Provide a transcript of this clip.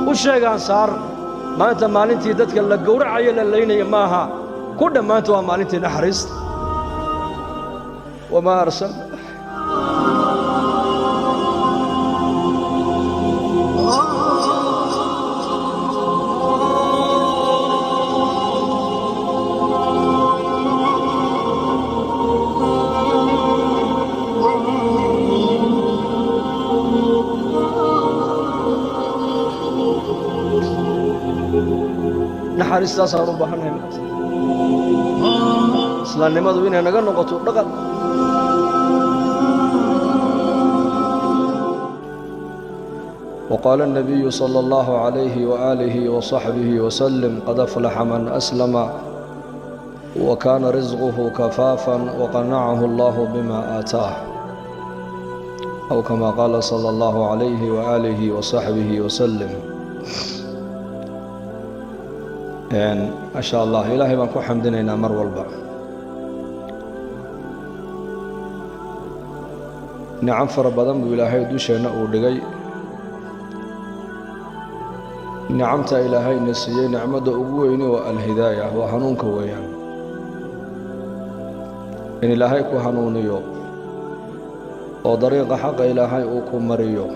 U sheeg Ansaar, maanta maalintii dadka la gowracayo la laynaya maaha, ku dhammaanta waa maalintii naxariista. Wamaa arsalna. Naxariistaasaan u baahannahay maanta, islaamnimadu inay naga noqoto dhaqan. وقال النبي صلى الله عليه وآله وصحبه وسلم: قد أفلح من أسلم وكان رزقه كفافا وقنعه الله بما آتاه، أو كما قال صلى الله عليه وآله وصحبه وسلم. Ma sha Allah, Ilaahay baan ku xamdinaynaa mar walba. Nicam fara badan buu Ilaahay dusheenna uu dhigay. Nicamta Ilaahayna siiyey, nicmadda ugu weyni waa alhidaaya, waa hanuunka weeyaan. In Ilaahay ku hanuuniyo oo dariiqa xaqa Ilaahay uu ku mariyo.